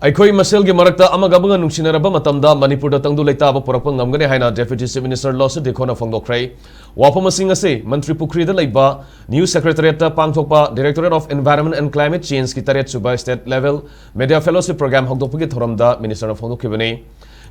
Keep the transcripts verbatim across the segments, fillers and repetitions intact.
ꯑꯩꯈꯣꯏ ꯃꯁꯦꯜꯒꯤ ꯃꯔꯛꯇ ꯑꯃꯒ ꯑꯃꯒ ꯅꯨꯡꯁꯤꯅꯔꯕ ꯃꯇꯝꯗ ꯃꯅꯤꯄꯨꯔꯗ ꯇꯪꯗꯨ ꯂꯩꯇꯥꯕ ꯄꯨꯔꯛꯄ ꯉꯝꯒꯅꯤ ꯍꯥꯏꯅ Deputy Chief Minister ꯂꯣꯁꯤ ꯗꯤꯈꯣꯅ ꯐꯣꯡꯗꯣꯛꯈ꯭ꯔꯦ꯫ ꯋꯥꯐꯝ ꯑꯁꯤꯡ ꯑꯁꯤ ꯃꯟꯇ꯭ꯔꯤ ꯄꯨꯈ꯭ꯔꯤꯗ ꯂꯩꯕ New Secretariatꯇ ꯄꯥꯡꯊꯣꯛꯄ Directorate of Environment and Climate Changeꯀꯤ ꯇꯔꯦꯠ ꯁꯨꯕ State Level Media Fellowship Program ꯍꯧꯗꯣꯛꯄꯒꯤ ꯊꯧꯔꯝꯗ Ministerꯅ ꯐꯣꯡꯗꯣꯛꯈꯤꯕꯅꯤ꯫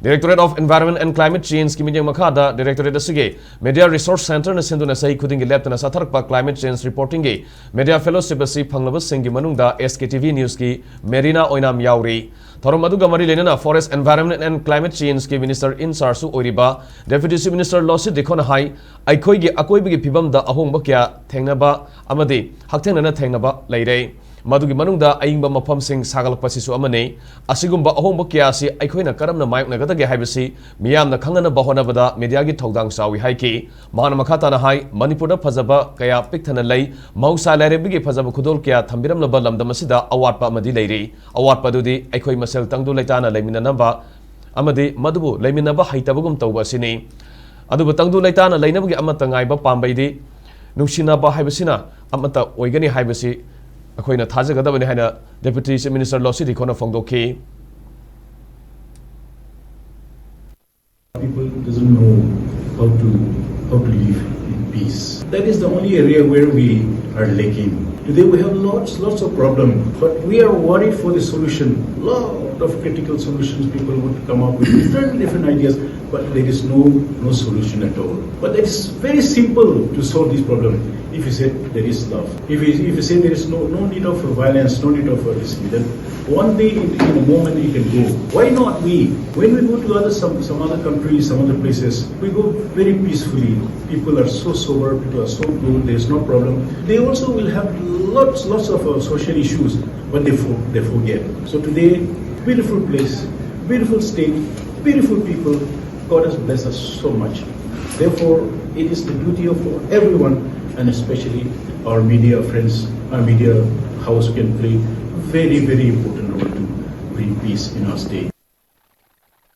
Directorate of Environment and Climate Changeꯀꯤ ꯃꯤꯠꯌꯦꯡ ꯃꯈꯥꯗ Directorate ꯑꯁꯤꯒꯤ Media Resource Centreꯅ ꯁꯤꯟꯗꯨꯅ ꯆꯍꯤ ꯈꯨꯗꯤꯡꯒꯤ ꯂꯦꯞꯇꯅ ꯆꯠꯊꯔꯛꯄ Climate Change Reportingꯒꯤ Media Fellowship ꯑꯁꯤ ꯐꯪꯂꯕꯁꯤꯡꯒꯤ ꯃꯅꯨꯡꯗ S K T V Newsꯀꯤ ꯃꯦꯔꯤꯅꯥ ꯑꯣꯏꯅꯥꯝ ꯌꯥꯎꯔꯤ꯫ ꯊꯧꯔꯝ ꯑꯗꯨꯒ ꯃꯔꯤ ꯂꯩꯅꯅ Forest, Environment and Climate Changeꯀꯤ Minister in chargeꯁꯨ ꯑꯣꯏꯔꯤꯕ Deputy Chief Minister ꯂꯣꯁꯤ ꯗꯤꯈꯣꯅ ꯍꯥꯏ, ꯑꯩꯈꯣꯏꯒꯤ ꯑꯀꯣꯏꯕꯒꯤ ꯐꯤꯕꯝꯗ ꯑꯍꯣꯡꯕ ꯀꯌꯥ ꯊꯦꯡꯅꯕ ꯑꯃꯗꯤ ꯍꯛꯊꯦꯡꯅꯅ ꯊꯦꯡꯅꯕ ꯂꯩꯔꯦ꯫ ꯃꯗꯨꯒꯤ ꯃꯅꯨꯡꯗ ꯑꯏꯪꯕ ꯃꯐꯝꯁꯤꯡ ꯁꯥꯒꯠꯂꯛꯄꯁꯤꯁꯨ ꯑꯃꯅꯤ꯫ ꯑꯁꯤꯒꯨꯝꯕ ꯑꯍꯣꯡꯕ ꯀꯌꯥ ꯑꯁꯤ ꯑꯩꯈꯣꯏꯅ ꯀꯔꯝꯅ ꯃꯥꯌꯣꯛꯅꯒꯗꯒꯦ ꯍꯥꯏꯕꯁꯤ ꯃꯤꯌꯥꯝꯅ ꯈꯪꯅꯅꯕ ꯍꯣꯠꯅꯕꯗ mediaꯒꯤ ꯊꯧꯗꯥꯡ ꯆꯥꯎꯏ ꯍꯥꯏꯈꯤ꯫ ꯃꯍꯥꯛꯅ ꯃꯈꯥ ꯇꯥꯅ ꯍꯥꯏ, ꯃꯅꯤꯄꯨꯔꯗ ꯐꯖꯕ ꯀꯌꯥ ꯄꯤꯛ ꯊꯟꯅ ꯂꯩ꯫ ꯃꯍꯧꯁꯥ ꯂꯥꯏꯔꯦꯝꯕꯤꯒꯤ ꯐꯖꯕ ꯈꯨꯗꯣꯜ ꯀꯌꯥ ꯊꯝꯕꯤꯔꯝꯂꯕ ꯂꯝꯗꯝ ꯑꯁꯤꯗ ꯑꯋꯥꯠꯄ ꯑꯃꯗꯤ ꯂꯩꯔꯤ꯫ ꯑꯋꯥꯠꯄ ꯑꯗꯨꯗꯤ ꯑꯩꯈꯣꯏ ꯃꯁꯦꯜ ꯇꯪꯗꯨ ꯂꯩꯇꯥꯅ ꯂꯩꯃꯤꯟꯅꯅꯕ ꯑꯃꯗꯤ ꯃꯗꯨꯕꯨ ꯂꯩꯃꯤꯟꯅꯕ ꯍꯩꯇꯕꯒꯨꯝ ꯇꯧꯕ ꯑꯁꯤꯅꯤ꯫ ꯑꯗꯨꯕꯨ ꯇꯪꯗꯨ ꯂꯩꯇꯥꯅ ꯂꯩꯅꯕꯒꯤ ꯑꯃꯠꯇ ꯉꯥꯏꯕ ꯄꯥꯝꯕꯩꯗꯤ ꯅꯨꯡꯁꯤꯅꯕ ꯍꯥꯏꯕꯁꯤꯅ ꯑꯃꯠꯇ ꯑꯣꯏꯒꯅꯤ ꯍꯥꯏꯕꯁꯤ ꯑꯩꯈꯣꯏꯅ ꯊꯥꯖꯒꯗꯕꯅꯤ ꯍꯥꯏꯅ Deputy Chief Minister ꯂꯣꯁꯤ ꯗꯤꯈꯣꯅ ꯐꯣꯡꯗꯣꯛꯈꯤ꯫ People doesn't know how to how to live in peace. That is the only area where we are lacking. Today we have lots lots of problems, but we are worried for the solution. Lot of critical solutions people would come up with different different ideas, but there is no no solution at all. But it's very simple to solve this problem if you say there is love. If you, if you say there is no no need of violence, no need of this, then one day in, in a moment it can go. Why not we? When we go to other some, some other countries, some other places, we go very peacefully. People are so sober, people are so good, there's no problem. They also will have lots lots of uh, social issues, but they for, they forget. So today, beautiful place, beautiful state, beautiful people. God has blessed us so much. Therefore, it is the duty of everyone, and especially our media friends, our media house can play very very important role to bring peace in our state.